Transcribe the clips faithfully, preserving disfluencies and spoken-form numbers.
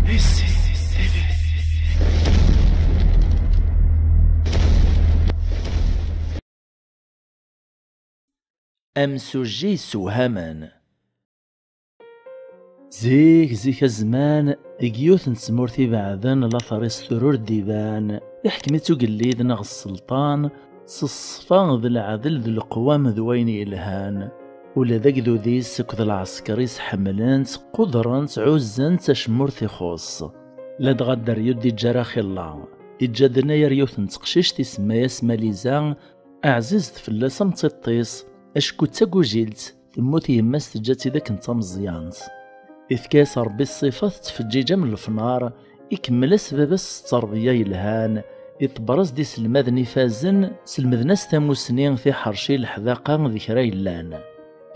Amsujji yessewhamen. Zik, zik a zzman, deg yiwet n tmurt ibeɛden, later-is tura ur d-iban. Iḥkem-itt ugellid neɣ sselṭan s ṣṣfa d leɛdel d leqwam d wayen yelhan. Ula d agdud-is akked lɛesker-is ḥemmlen-tt, qudren-tt, ɛuzzen-tt, acemma ur t-ixuṣṣ. Ladɣa Dderya ur d-iǧǧa ara xilla. Iǧǧa-d anayer yiwet n teqcict isemma-yas Maliza, ɛzizet fell-as am tiṭ-is, acku d tagujilt, temmut yemma-s teǧǧa-tt-id akken d tameẓyant. Ifka-yas Ṛebbi ṣṣifa tettfeǧǧiǧ am lefnar, ikemmel-as baba-s s tterbiya yelhan, iḍebber-as-d iselmaden ifazen, selmden-as tamusni, tiḥerci, leḥdaqa d kra yellan.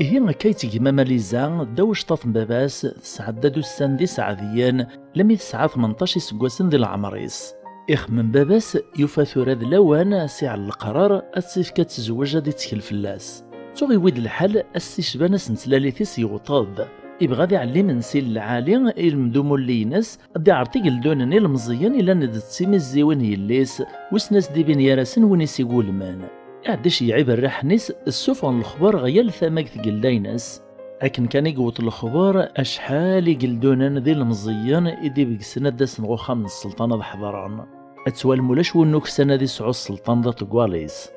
Ihi akka i tgem Maliza, ddaw ucṭaṭ n baba-s, tesɛedda-d ussan d iseɛdiyen, lammi tesɛa tmenṭac iseggasen di leɛmer-is. Ixemmem baba-s, yufa tura d lawan a s-iɛell leqrar, ad tt-ifk ad tezweǧ, ad ittkel fell-as. Tuɣ iwwi-d lḥal, ass icban ass n tlalit-is yewweḍ-d. Ibɣa ad iɛelli imensi n lɛali, ilmend umulli-ines, ad d-iɛreḍ igeldunen ilemẓiyen ilan d timizziwin n yelli-s, wissen ad s-d-ibin gar-asen win i s-igulmen. Iɛedda iceyyeɛ iberraḥen-is, ssufɣen lexbar ɣer yal tama deg tgelda-ines. Akken kan i yewweḍ lexbar, acḥal igeldunen d ilemẓiyen i d-ibegsen ad d-asen ɣer uxxam n sselṭan ad ḥeḍren. Ad twalem ulac win nuksan ad isɛu sselṭan d aṭeggal-is.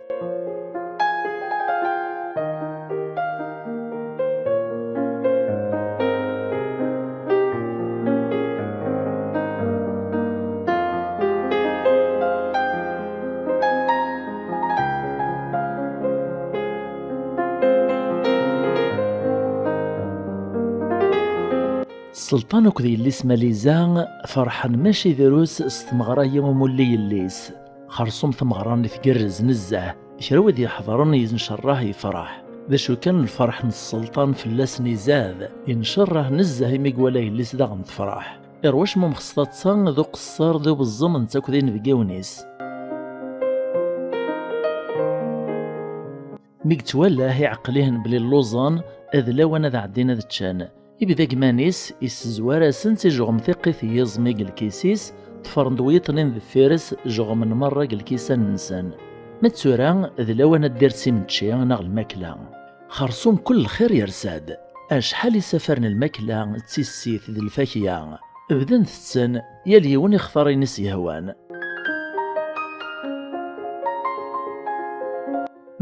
Sselṭan akked yelli-s Maliza ferḥen mačči drus s tmeɣra-yi umulli yelli-s. Xersum tameɣra-nni tgerrez nezzeh, kra wid iḥeḍren yencerreḥ yefreḥ. D acu kan, lferḥ n sselṭan fell-asen izad, yencerreḥ nezzeh imi gwala yelli-s daɣen tefreḥ. Irwa acmumex s taḍsa d uqeṣṣer d ubeẓẓem netta akked inebgiwen-is. Mi yettwalah iɛeqqel-ihen belli lluẓen, d lawan ad ɛeddin ad ččen. Ibda gman-is, issezwar-asen tijeɣem tiqqit n yiẓmi deg lkis-is, ṭṭfren-d wiyiḍnin deffir-s, jeɣmen merra deg lkisan-nsen. Ma d tura, d lawan ad d-irr s imečči neɣ lmakla. Xersum kul lxir yersa-d. Acḥal isafar n lmakla, d tissit, d lfakya. Bdan tetten, yal yiwen ixtar ayen i s-yehwan.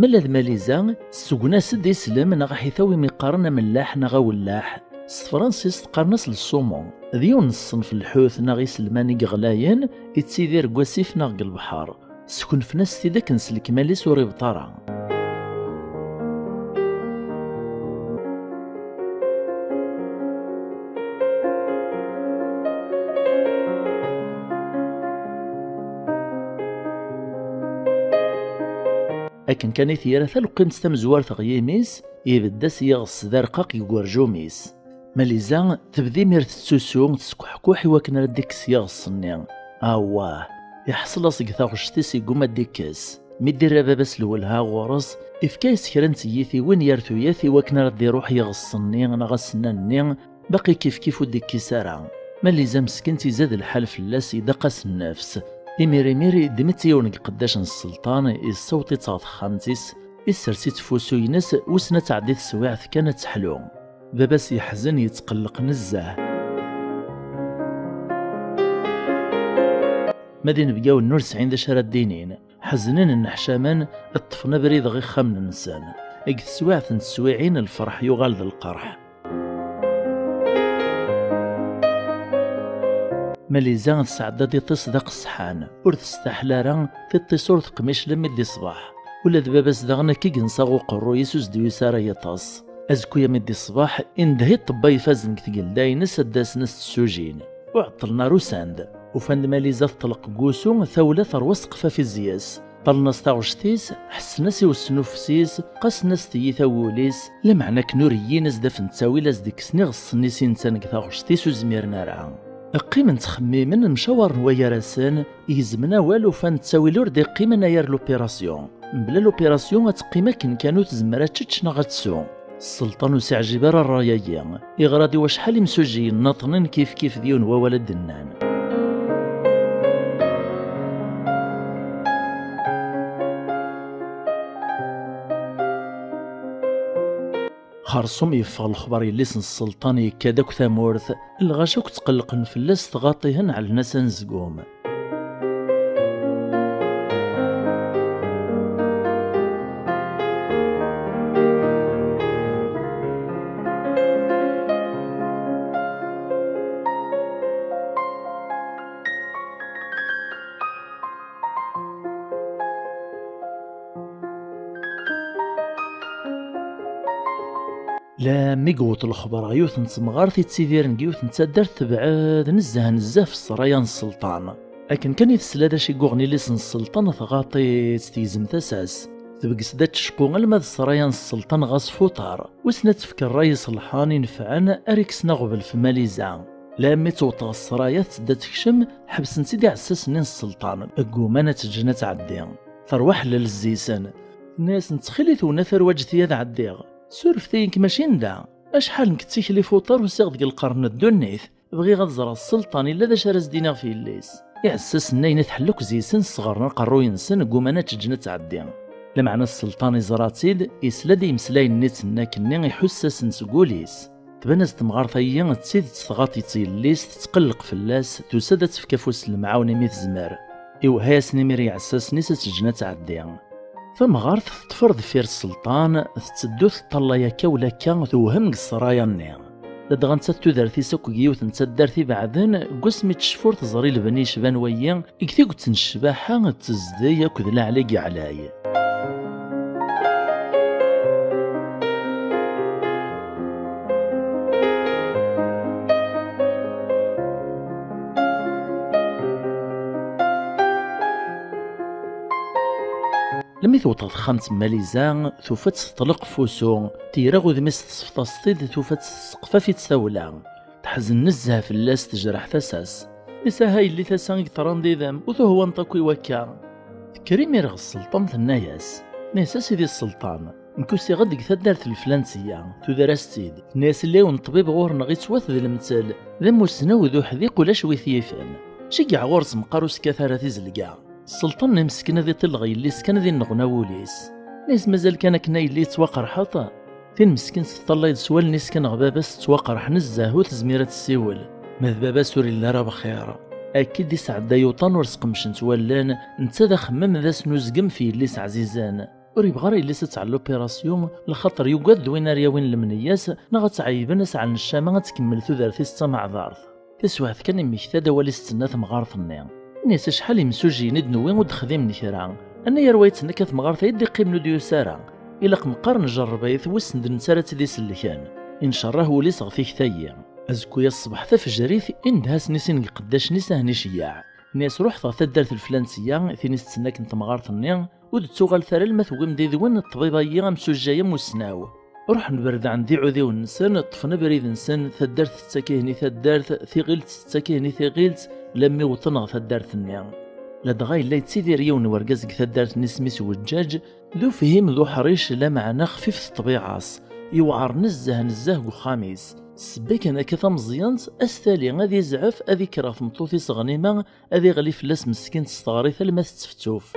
Ma d Maliza, tessugna-s-d islem neɣ aḥitaw imi qqaren amellaḥ neɣ awellaḥ. S tefransist qqaren-as le saumon. D yiwen n ṣṣenf n lḥut neɣ iselman i yeɣlayen, ittidir deg wasif neɣ deg lebḥer. Skunfen-as-t-id akken s lekmal-is ur ibṭ ara. Akken kan i t-yerra taleqqimt tamezwart ɣer yimi-s, ibedd-as yiɣes d arqaq deg urjum-is. Maliza tebda imir tettusu, teskuḥkuḥ i wakken ara d-ikkes yiɣes-nni. Awah! Iḥṣel-as deg taɣect-is, yegguma ad d-ikkes. Mi d-irra baba-s lwelha ɣur-s, ifka-yas kra n tiyitiwin ger tuyat i wakken ara d-iruḥ yiɣes-nni neɣ asennan-nni, baqi kifkif ur d-ikkis ara. Maliza meskint izad lḥal fell-as, idaq-as nnefs. Imir imir iddem-itt yiwen deg iqeddacen n sselṭan, yessaweḍ-itt ɣer texxamt-is, issers-itt f usu-ines, wissen ad tɛeddi teswiɛt kan ad teḥlu. Baba-s yeḥzen, yettqelleq nezzeh. Ma d inebgawen ur sɛin d acu ara d-inin, ḥeznen, nneḥcamen, ṭṭfen abrid ɣer ixxamen-nsen. Deg teswiɛt n teswiɛin, lferḥ yuɣal d lqerḥ. Maliza tesɛedda-d iṭis d aqesḥan, ur testaḥla ara, tiṭ-is ur teqmic lammi d-iṣbeḥ. Ula d baba-s daɣen akka i yensa uqerruy-is ur s-d-yusi ara yiṭes. Azekka-ya mi d-iṣbeḥ, indeh i ṭṭebba ifazen deg tgelda-ines ad d-asen ad s-ssujin. Ur ɛeṭṭlen ara usan-d. Ufan-d Maliza teṭleq deg wusu, tawla terwa s teqfafin zzay-s. Ṭṭalen-as taɣect-is, ḥessen-as i usnuffes-is, qqasen-as tiyita n wul-is, lameɛna akken ur yyin azdafen ttawil as-d-kksen iɣes-nni s-inettan deg taɣect-is ur zmiren ara. Qqimen ttxemmimen, mcawaren wayar-asen, gezmen awal, ufan ttawil ur d-iqqim anayer l'opération. Mebla l'opération ad teqqim akken kan ur tezmer ad tečč neɣ ad tsew. Sselṭan ur s-iɛjib ara ṛṛay-agi. Yeɣra-d i wacḥal imsujjiyen nniḍen kif kif d yiwen wawal ad d-nnan. Xerṣum yeffeɣ lexbar yelli-s n sselṭan yekka-d akk tamurt, lɣaci akk ttqellqen fell-as tɣaṭ-ihin ɛellen-as anezgum. Lammi yewweḍ lexber ɣer yiwet n temɣart yettidiren deg yiwet n taddart tebɛed nezzeh nezzeh f ssraya n sselṭan. Akken kan i tesla d acu i yuɣen illi-s n sselṭan, tɣaṭ-itt tegzem tasa-s. Tbegges-d acecqu alma d ssraya n sselṭan ɣas f uṭar. Wissen ad tefk ṛṛay iṣelḥen inefɛen ara ikksen aɣbel f Maliza. Lammi tewweḍ ɣer ssraya tedda tekcem, ḥebsen-tt-id iɛessasen-nni n sselṭan, gguman ad tt-ǧǧen ad tɛeddi. Terwa ḥellel zzi-sen. Tenna-yasen: "Ttxil-wen a tarwaǧt-iyi ad ɛeddiɣ. Surfet-iyi nekk mačči n da. Acḥal nekk d tikli f uṭar usiɣ-d deg lqern n ddunit. Bɣiɣ ad ẓreɣ sselṭan illa d acu ara s-d-iniɣ f yelli-s." Iɛessasen-nni ayen i tḥella akk zzi-sen sɣerren aqerruy-nsen, gguman ad tt-ǧǧen ad tɛeddi. Lameɛna sselṭan iẓra-tt-id, yesla-d i yimeslayen-nni tt-tenna akkenni, iḥuss-asen seg wul-is. Tban-as temɣart-ayi d tidet tɣaṭ-itt yelli-s, tettqelleq fell-as, tusa-d ad tefk afus n lemɛawna imi tezmer. Iwehha-yasen imir i yiɛessasen-is ad tt-ǧǧen ad tɛeddi. Tamɣart teṭṭef ar deffir sselṭan, tetteddu teṭṭalay akka u lakka, tewhem deg ssraya-nni. Ladɣa nettat tudert-is akk deg yiwet n taddart ibeɛden, deg wasmi tecfa ur teẓri lebni yecban wayi, deg tiget n ccbaḥa d tezdeg akked leɛli i yeɛlay. Lmi tewweḍ ɣer texxamt n Maliza, tufa-tt teṭleq f usu, tira udem-is tesfeḍ-as-t-id, tufa-tt tesseqfaf-itt tawla. Teḥzen nezzeh fell-as, tejreḥ tasa-s. Is aha yelli tasa i yeṭran d idem, ur tuhwaneḍ akk i wakka. Tekker imir ɣer sselṭan, tenna-yas: "Nni-as a sidi sselṭan, nekk usiɣ-d deg taddart lflansiya, tuder-as-tt-id. Tenna-yas illa yiwen n ṭṭbib ɣur-neɣ ittwat d lemtel, d amussnaw d uḥdiq, ulac wi t-yifen. Ceggeɛ ɣur-s meqqar ur s-kkat ara tizelga." Sselṭan-nni meskin ad iṭilleɣ yelli-s kan ad inneɣna wul-is. Nni-as mazal kan akken a yelli yettwaqerḥeḍ? Tin meskint teṭṭalay-d s wallen-is kan ɣer baba-s tettwaqerḥ nezzeh, ur tezmir ad tessiwel. Ma d baba-s ur yelli ara bxir. Akka i d-isɛedday uṭan ur sqemcent wallen, netta d axemmem d asnuzgem f yelli-s ɛzizen. Ur yebɣi ara yelli-s ad tɛell l'opération, lxaṭer yugad d win ara yawin lemneyya-s, neɣ ad tɛeyben ad s-ɛellen ccama ad tkemmel tudert-is d tameɛdart. Taswiɛt kan, immekta-d awal i s-d-tenna temɣart-nni. Nni-as acḥal imsujjiyen i d-newwi ur d-xdimen kra. Anayer wa yettnekka temɣart-a i d-iqqimen ur d-yusi ara. Ilaq meqqar njerreb-it, wissen d netta ara tt-id-isellken. Incerreh wul-is ɣef tikta-yi. Azekka-ya ṣṣbeḥ tafejrit, indeh-asen i sin n iqeddacen-is ahen iceyyeɛ. Nni-as ruḥet ɣer taddart lflansiya, tin i s-d-tenna akken temɣart-nni, ur d-ttuɣalet ara alma tewwim-d yid-wen ṭṭbib-ayi amsujjay amussnaw. Ruḥen berdaɛen d iɛudiwen-nsen, ṭṭfen abrid-nsen, taddart tettak ihen i taddart, tiɣilt tettak ihen i tiɣilt, lammi wwḍen ɣer taddart-nni. Ladɣa yella yettidir yiwen n wergaz deg taddart-nni isem-is Weǧǧaǧ, d ufhim d uḥric, lameɛna xfifet ṭṭbiɛa-s, yewɛer nezzeh nezzeh deg uxxam-is. Ssebba kan akka tameẓyant, ad s-tali, ad izɛef, ad ikker ɣer tmeṭṭut-is Ɣnima, ad iɣli fell-as meskint s teɣrit alma tettefttuf.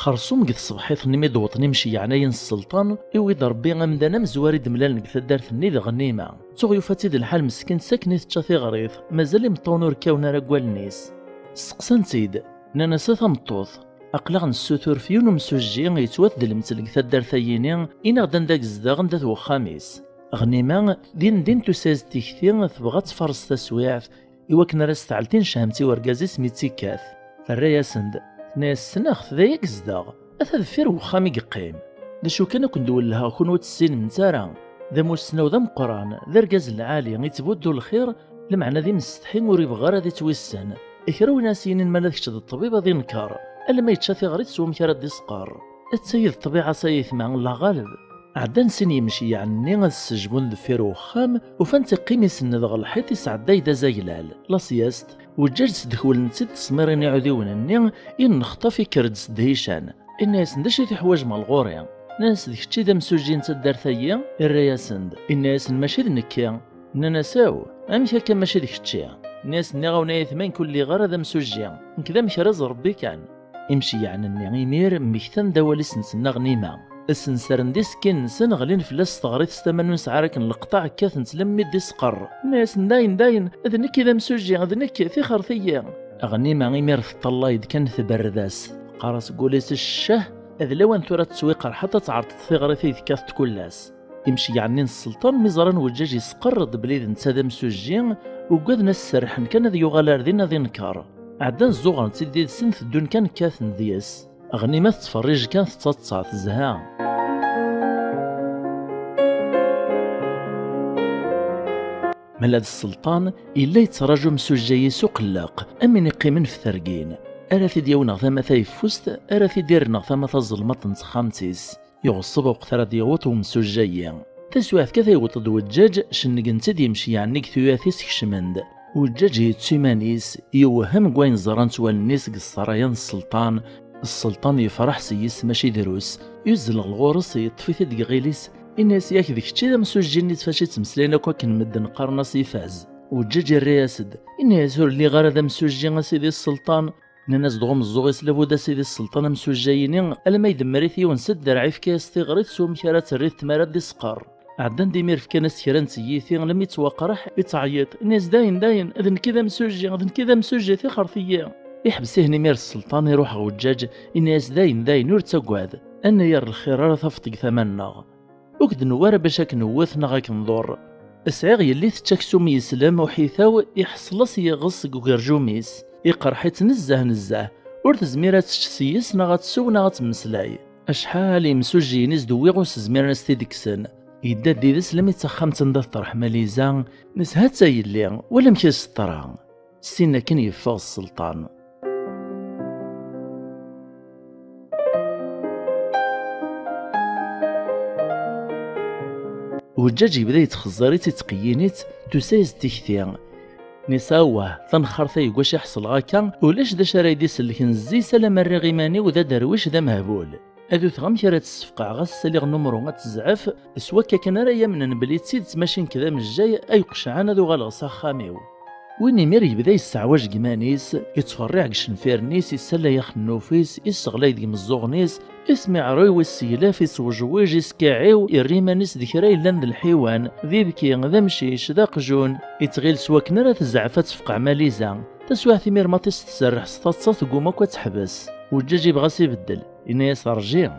Xerṣum deg tṣebḥit-nni mi d-wwḍen imceyyɛen-ayi n sselṭan, iwwi-d Rebbi amdan amezwar i d-mlalen deg taddart-nni d Ɣnima. Tuɣ yufa-tt-id lḥal meskint s akken i tečča tiɣrit, mazal imeṭṭawen ur kkawen ara deg wallen-is. Steqsan-tt-id, nnan-as: "A tameṭṭut, aql-aɣ nessutur f yiwen umsujji yettwat d lemtel deg taddart-ayini, ini-ɣ-d anda i yezdeɣ, anda-t wexxam-is." Ɣnima, din din tusa-yas-d tikti, tebɣa ad tfaṛes taswiɛt, iwakken ara s-tɛell tinecɛemt i wergaz-is mi tt-ikkat. Terra-yasen-d, tenna-yas: "Ssneɣ-t, da i yezdeɣ, ata deffir wexxam i yeqqim. D acu kan, ad ken-d-wellheɣ kunwi ur tessinemt ara. D amussnaw d ameqqran, d argaz lɛali, yettbuddu lxir, lameɛna d imsetḥi, ur yebɣi ara ad ittwissen. Kra win ara s-yinin mala d kečč d ṭṭbib ad inker, alamma yečča tiɣrit s wamek ara d-isqer." Atta-yi d ṭṭbiɛa-s ay aytma, Allah ɣaleb. Ɛeddan sin yimceyyɛen-nni ad ssejbun deffir uxxam, ufan tiqqim isenned ɣer lḥiṭ, isɛedday-d azaglal, la sieste. Weǧǧaǧ sdekkulen-tt-id tesmirin iɛudiwen-nni, innexṭaf ikker-d s ddhican. Inna-yasen: "D acu i tuḥwaǧem ɣer ɣur-i?" Nnan-as: "D kečč i d amsujji n taddart-agi?" Irra-yasen-d, inna-yasen: "Mačči d nekki." Nnan-as: "Aw, amek akka mačči d kečči?" Nnan-as: "Nniɣ-awen ay atma, nekk ur lliɣ ara d amsujji, nekk d amekrez Rebbi kan." Imceyyaɛen-nni imir mmektan-d awal-is-nsen aɣnima. Sensaren-d isekkilen-nsen, ɣlin fell-as s teɣrit s tama n ur nesɛi ara akken leqṭaɛ, kkaten-tt lemmi d-isqer. Nnan-asen: "Dayen, dayen, d nekk i d amsujji, d nekk, tixret-iyi." Aɣnima imir teṭṭalay-d kan, tberred-as, teqqar-as deg wul-is: "Ccah, d lawan tura ad tettwiqerḥeḍ, ad tɛerḍeḍ tiɣrit ay tekkat kul ass." Imceyyaɛen-nni n sselṭan mi ẓran Weǧǧaǧ yesqerr-d belli d netta d amsujji, ugaden ad s-serrḥen kan ad yuɣal ar din ad inker. Ɛeddan zzuɣren-tt-id yid-sen, teddun kan kkaten deg-s. Ɣnima tettferrij kan, tettaḍsa, tezha. Mella d sselṭan yella yettraǧu amsujji-is uqelleq, am win iqqimen f tergin. Ara t-id-yawi neɣ tama tayeffust, ara t-id-irr neɣ tama tazelmaḍt n texxamt-is. Iɣeṣṣeb uqet ara d-yaweḍ umsujji-yi. Taswiɛt kan, yewweḍ-d Weǧǧaǧ, cenngen-t-id yimceyyaɛen-nni deg tuyat-is, kecmen-d. Weǧǧaǧ yettu iman-is, yewhem deg wayen ẓrant wallen-is deg ṣṣaraya n sselṭan. Sselṭan yefreḥ s yis, mačči drus. Yuzzel ɣer ɣur-s, yeṭṭef-it-id deg iɣil-is, inna-yas: "Yak d kečč i d amsujji-nni ɣef wacu ttmeslayen akk akken medden qqaren-as ifaz?" Weǧǧaǧ irra-yas-d, inna-yas: "Ur lliɣ ara d amsujji, a sidi sselṭan." Nnan-as-d ɣer umeẓẓuɣ-is: "Labud a sidi sselṭan, amsujji-yini, alamma yedmer-it yiwen s dderɛ, yefka-yas tiɣrit s wamek ara terr i tmara d-isqer." Ɛeddan-d imir, fkan-as kra n tyiti, lammi yettwaqreḥ, yettɛeyyiḍ, inna-yas: "Dayen, dayen, d nekk i d amsujji, d nekk i d amsujji, tixret-iyi." Iḥbes-ihen imir sselṭan, iruḥ ɣer Weǧǧaǧ, inna-yas: "Dayen, dayen, ur ttagad, anayer lxir ara tafeḍ deg tama-nneɣ. Ur k-d-newwi ara bac ad k-newwet neɣ ad k-nḍurr. Sɛiɣ yelli tečča aksum yeslem, uḥitaw, iḥṣel-as yiɣes deg ugerjum-is, iqerḥ-itt nezzeh nezzeh, ur tezmir ad tečč s-yes neɣ ad tsew neɣ ad temmeslay. Acḥal imsujjiyen i s-d-wwiɣ ur s-zmiren ad s-t-id-kksen." Yedda-d yid-s lammi d taxxamt anda teṭṭerḥ Maliza, nnes: "Hatta yelli, wala amek i s-teḍra." Ssin akken yeffeɣ sselṭan. Weǧǧaǧ yebda yettxeẓẓir-itt, yettqeyyin-itt, tusa-yas-d tikti. Nnis: "Awah, tanexxart-a deg wacu i ḥeṣleɣ akka, ulac d acu ara yi-d-isellken zzi-s alamma rriɣ iman-iw d aderwic d amehbul. Ad uteɣ amek ara tt-ssefqeɛ, ɣas saliɣ numru ad tezɛef, s wakka kan ara yamnen belli d tidet, mačči nekk d amejjay ay iqecɛen ad uɣaleɣ s axxam-iw." Win imir yebda yesseɛwaj deg iman-is, yettferriɛ deg icenfiren-is, yessalay axennuf-is, yesseɣlay deg imeẓẓuɣen-is, ismiɛruy, isseglaf, iswejwij, iskiɛɛiw, irra iman-is d kra yellan d lḥiwan, d ibki, d amcic, d aqjun. Yettɣil s wakken ara tezɛef ad tefqeɛ Maliza. Taswiɛt imir maṭi s tserreḥ s taḍsa, tegguma akk ad teḥbes. Weǧǧaǧ ibɣa s ibeddel, yenna-yas: "Rji,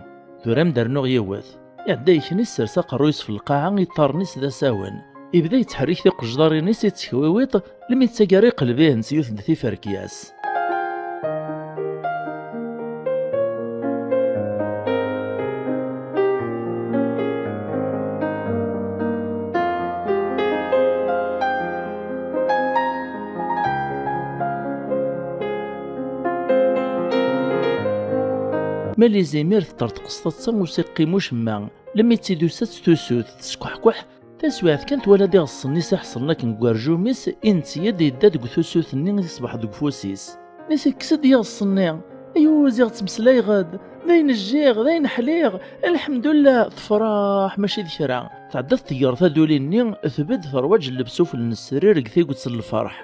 tura ad m-d-rnuɣ yiwet." Iɛedda yekni, issers aqerruy-is f lqaɛa, iṭṭarren-is d asawen. Ibda yettḥerrik tiqejdarin-is, yettekwiwiṭ, lemmi d taggara iqleb-ihent yiwet n tiferkyas. Maliza imir teṭṭerḍeq s taḍsa, ur s-iqqim ucemma. Lemmi d tt-id-tusa-tt tusut, teskuḥkuḥ. Taswiɛt kan twala-d iɣeṣṣen-is iḥeṣlen akken deg werjum-is, inti-d yedda deg tusut-nni i ṣbeḥ deg ufus-is. Mi s-ikkes-d iɣeṣṣen-nni: "Ayu, ziɣ ttmeslayeɣ-d, d ayen jjiɣ, d ayen ḥliɣ, lḥemdullah." Tefreḥ mačči d kra. Tɛedda tḍegger taduli-nni, tbedd terwaǧ llebsufel n srir deg tiget n lferḥ.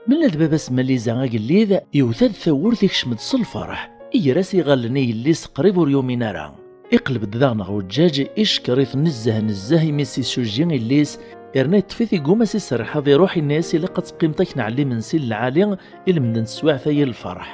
Mella d baba-s Maliza agellid, yewta-d tawwurt, ikcem-d s lferḥ, iger-as iɣallen i yelli-s qrib ur yumin ara. Iqleb-d daɣen ɣer Weǧǧaǧ, icekkeṛ-it nezzeh nezzeh imi s-isuji yelli-s, yerna yeṭṭef-it, iguma s-iserreḥ ad iruḥ, yenna-yas ilaq ad teqqimeḍ akken ɛelli imensi n lɛali i lemden teswiɛt-agi n lferḥ.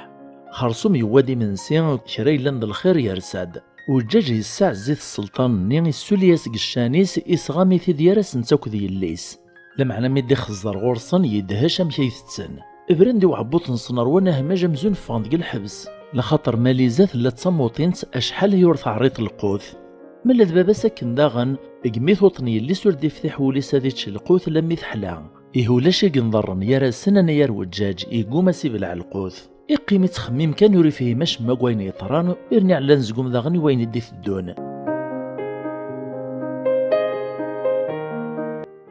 Xersum yewwa-d imensi, kra yellan d lxir yersa-d. Weǧǧaǧ yessaɛez-it sselṭan-nni, issuli-yas deg ccan-is, isɣam-it-id gar-asent akk d yelli-s. Lameɛna mi d-ixeẓẓer ɣur-sen, yedhec amek ay tetten. Bren-d i uɛebbuḍ-nsen ṛwan ahmaj amzun ffɣen deg lḥebs, laxaṭer Maliza tella d tamuṭint, acḥal ay ur teɛriḍ lqut. Mella d baba-s akken daɣen, deg mi tuḍen yelli-s ur d-iftiḥ wul-is ad ičč lqut lammi teḥla. Ihi ulac i yenḍerren gar-asen anayer Weǧǧaǧ, yegguma s-ibleɛ lqut. Iqqim ittxemmim kan, ur ifhim acemma deg wayen yeḍran, irni ɛellan zegum daɣen i wayen i d-iteddun.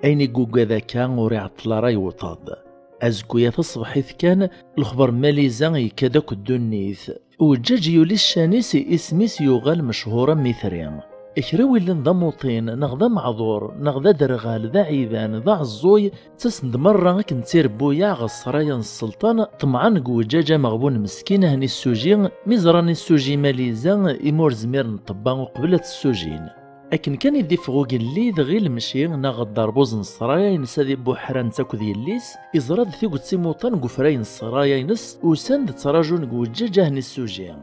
Ayen i yugad akka ur iɛeṭṭel ara yewweḍ-d. Azekka-ya taṣebḥit kan, lexber n Maliza yekka-d akk ddunit. Weǧǧaǧ yuli ccan-is, isem-is yuɣal mechuṛ am itri. Kra n willen d amuṭin, neɣ d ameɛḍur, neɣ d aderɣal, d aɛiban, d aɛeẓẓuy, ttasen-d merra akken d tirebbuyaɛ ɣer ṣṣraya n sselṭan, ṭemɛen deg uǧǧaǧ ameɣbun meskin ahni ssuji, mi ẓran issuji maliza, imi ur zmiren ṭṭebba uqbel ad t-ssujin. Akken kan i d-iffeɣ ugellid, ɣil mci neɣ dderbuz n ṣṣraya-ines ad ibuḥran-tt akked yelli-s, iẓra-d tiget imuṭan deg ufray n ṣṣraya-ines, usan-d ttraǧun deg uǧǧaǧ ahni ssuji.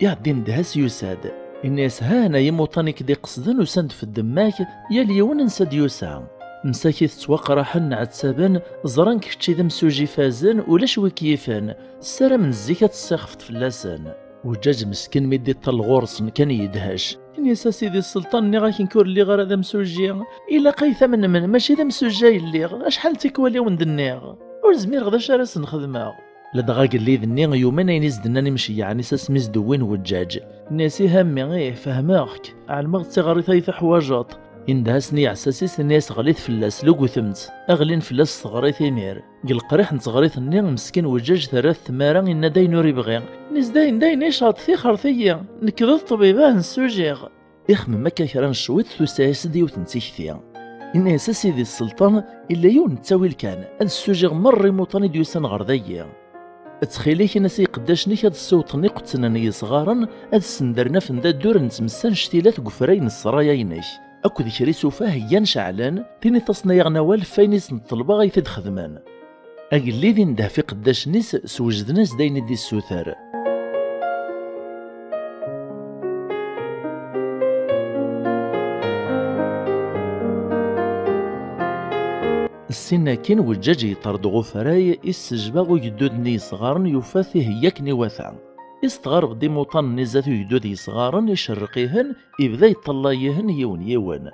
Iɛeddi nnedha-s yusa-d. Inna-yas: "Hahna, ay imuṭan i k-d-iqesden usan-d f ddemma-k, yal yiwen ansa d-yusa. Msakit ttwaqraḥen, nɛettaben, ẓran kečč i d amsuji ifazen, ulac wi k-yifen, ssaramen zik ad tessixfeḍ fell-asen." Uǧǧaǧ meskin mi d-iṭṭal ɣur-sen kan yedhec. Inna-yas: "A sidi sselṭan, nniɣ-ak nekk ur lliɣ ara d amsuji. Ilaq ay tamnem, mačči d amsuji ay lliɣ, acḥal n tikwal i wen-d-nniɣ. Ur zmireɣ d acu ara sen-xedmeɣ." Ladɣa agellid-nni yumen ayen i s-d-nnan imceyyaɛen-is asmi s-d-wwin weǧǧaǧ. Nna-yas: "Ih a mmi, ih, fehmeɣ-k. Ɛelmeɣ d tiɣrit ay tuḥwaǧeḍ." Indeh-asen i iɛessas-is, nna-yas: "Ɣlit fell-as, lugtem-tt." Ɣlin fell-as s teɣrit imir. Deg leqriḥ n teɣrit-nni, meskin weǧǧaǧ terra-t tmara, inna-d ayen ur ibɣi. Nna-yas: "Dayen, dayen, icaṭ, tixret-iyi. Nekk d ṭṭbib, ah, nsujiɣ." Ixemmem akka kra n cwiṭ, tusa-yas-d yiwet n tikti. Inna-yas: "A sidi sselṭan, illa yiwen n ttawil kan, ad ssujiɣ merra imuṭan i d-yusan ɣer dayi. Ttxil-k, in-as i iqeddacen-ik ad ssiwṭen iqettnen n yisɣaren, ad sendren afendaddur n tmes annect-ilat deg ufray n ssraya-inek, akked kra isufa heggan ceɛlen, tiniḍ-asen ay aɣen awal ɣef wayen i sen-ṭelbeɣ ay t-id-xedmen." Agellid indeh f iqeddacen-is, swejden-as-d ayen i d-issuter. Ssin akkin, weǧǧaǧ yeṭṭer-d ɣer ufray, issejba ugeddud-nni yesɣaren, yufa-t iheyya akken iwata. Istɣareb-d imuṭan-nni zdat ugeddud yesɣaren, icerreq-ihen, ibda yeṭṭalay-ihen yiwen yiwen.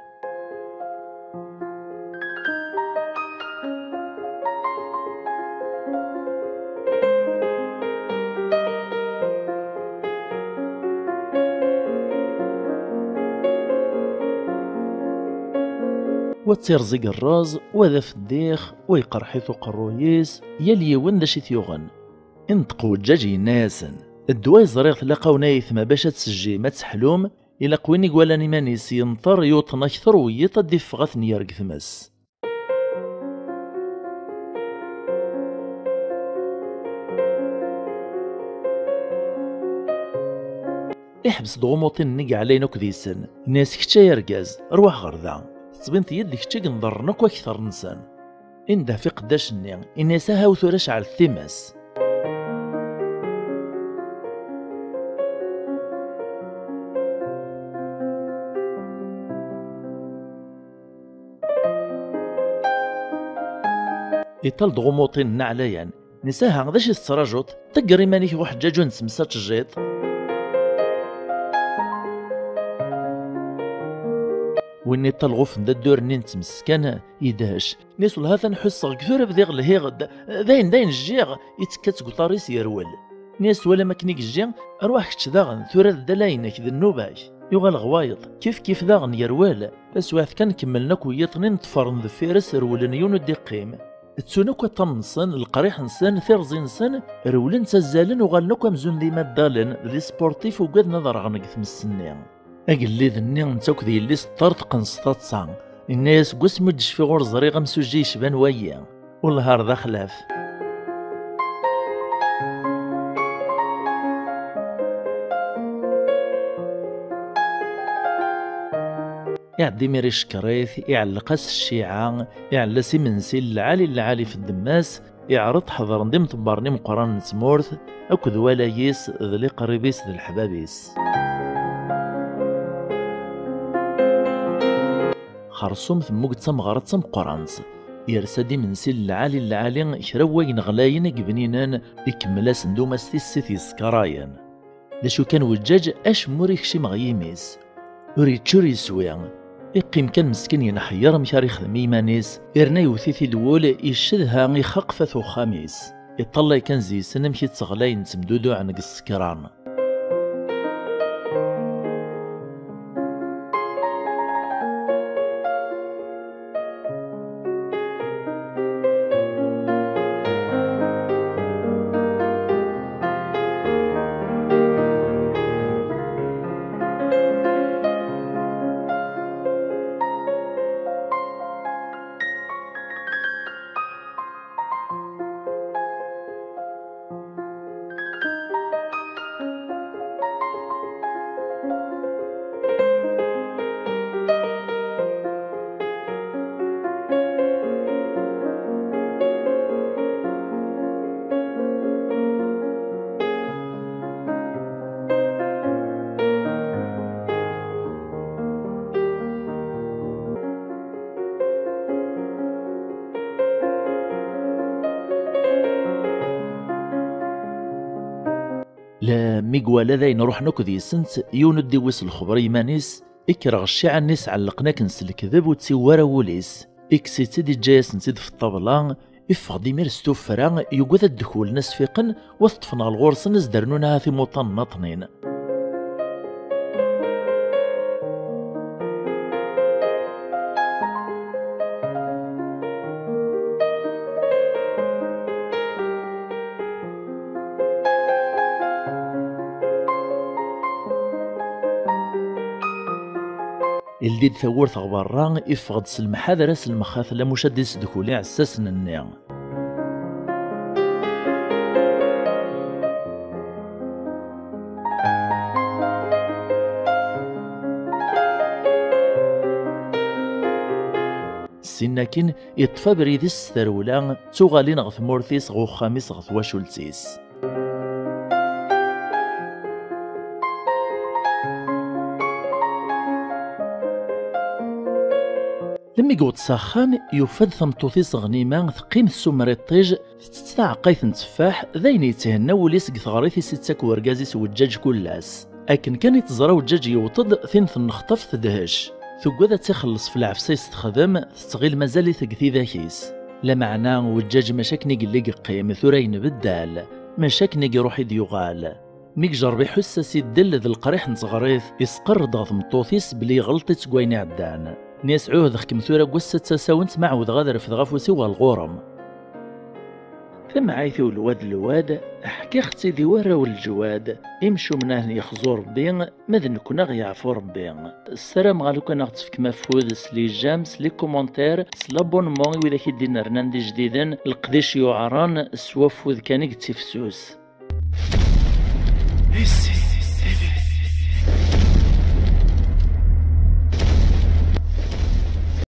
Wa d tirẓi deg rreẓ, wa d afeddix, wa yeqreḥ-it uqerruy-is, yal yiwen d acu i t-yuɣen. Inṭeq weǧǧaǧ yenna-yasen: "Ddwa i ẓriɣ tlaq-awen ay aytma bac ad tejjim, ad teḥlum, ilaq win i iwalan iman-is yenṭer, yuṭen akter u wiyiḍ ad d-iffeɣ ad ten-yerr deg tmes." Iḥbes-d ɣumuṭin-nni i yeɛlayen akk deg-sen, inna-yas: "Kečč ay argaz, rwaḥ ɣer da. Tettbineḍ-iyi-d d kečč i inḍerren akk akter-nsen." Indeh f iqeddacen-nni, inna-yas: "Ahaw tura ceɛlet times." Iṭal-d ɣumuṭin n ɛlayan. Nisa-ha, d acu i tettraǧuḍ? Ṭegger iman-ik ɣer uḥeǧǧaǧ ur nettmess ačejjiṭ. Win iṭal ɣef ufendaddur-nni n tmeskan, yedhec. Nis welha atan ḥusseɣ deg tura bdiɣ lhiɣ-d. Dayen, dayen, jjiɣ. Ittekka-tt deg uṭar-is yerwel. Nni-as: "Twalam akken i yejji? Rwaḥ kečč daɣen, tura d ddala-inek, d nnuba-k." Yuɣal ɣer wayeḍ, kif kif daɣen yerwel. Taswiɛt kan kemmlen akk wiyiḍ-nni, ṭṭfaren deffir-s, rewlen, yiwen ur d-iqqim. Ttun akk aṭṭan-nsen, leqriḥ-nsen, tirẓi-nsen, rewlen, ttazzalen, uɣalen akk amzun d imaddalen, d isportif, ugaden ad rɣen deg tmes-nni. Agellid-nni netta akked yelli-s ṭṭerṭqen s taḍsa. Inna-yas: "Seg wasmi ur d-cfiɣ ur ẓriɣ amsujji yecban wayi. Wellah ar d axlaf." Iɛeddi imir icekkeṛ-it, iɛelleq-as cciɛa, iɛella-as imensi n lɛali n lɛali f ddemma-s, iɛreḍ ḥeḍren-d imḍebbren imeqqranen n tmurt akked walay-is d liqrib-is d leḥbab-is. Xersum temmug d tamɣart d tameqqrant. Yersa-d imensi n lɛali n lɛali, kra n wayen ɣlayen i yebninen, ikemmel-asen-d umast-is si tyeskaṛayen. D acu kan weǧǧaǧ, acemma ur ikcim ɣer yimi-s. Ur yečči ur yeswi. Iqqim kan meskin yenḥeyyer amek ara yexdem i yiman-is, yerna yewwet-it-id wul, iccedha, ixaq f at uxxam-is. Iṭṭalay kan zi-sen amek i ttɣlayen ttemduduɛen deg ssekran. Mi iwala dayen ruḥen akk deg-sent, yiwen ur d-iwis lexber i yiman-is, ikker ɣer cciɛa-nni s ɛellqen akken s lekdeb ur tt-iwwi ara wul-is. Ikkes-itt-id, iǧǧa-yasent-id f ṭṭabla, iffeɣ-d imir s tuffra, yugad ad d-kulen as-fiqen, wa teṭṭfen ɣer ɣur-sen as-d-rnun ahat imuṭanen aṭnin. Ildi-d tawwurt ɣer berra, iffeɣ-d s lemḥadra s lemxatla muc ad d-isdukul iɛessasen-nni. Syin akin, iṭṭef abrid-is s terwla, d tuɣalin ɣer tmurt-is, ɣer uxxam-is, ɣer twacult-is. Lemmi yewweḍ s axxam, yufa-d tameṭṭut-is Ɣnima teqqim tessumer iṭij, tettett taɛeqqayt n tteffaḥ, d ayen yethenna wul-is deg teɣrit i s-ittak urgaz-is Weǧǧaǧ kul ass. Akken kan i teẓra Weǧǧaǧ yewweḍ-d, tin tennexṭaf tedhec. Tuggad ad tt-ixelleṣ f lɛefsa i s-texdem, tettɣil mazal-it deg tidak-is. Lameɛna Weǧǧaǧ mačči akken i yella i yeqqim, tura yenbeddal. Mačči akken i iruḥ i d-yuɣal. Mi ijerreb iḥuss-as i ddel d leqriḥ n teɣrit, isqerr-d ɣer tmeṭṭut-is belli yeɣleṭ-itt deg wayen iɛeddan. Nni-as ɛuhdeɣ-kem tura n wass-a d tasawent ma ɛawdeɣ ad refdeɣ afus-iw ɣer lɣur-m. Tamɛayt-iw lwad lwad, ḥkiɣ-tt-id i warraw n leǧwad, imcumen ad ten-yexzu Rebbi, ma d nekkni ad ɣ-yeɛfu Rebbi. Ssarameɣ lukan ad ɣ-tefkem afud s les j'aime, s les commentaires, s l'abonnement i widak i d-inernan d ijdiden, leqdic yuɛren, s wafud kan i yettifsus. Et si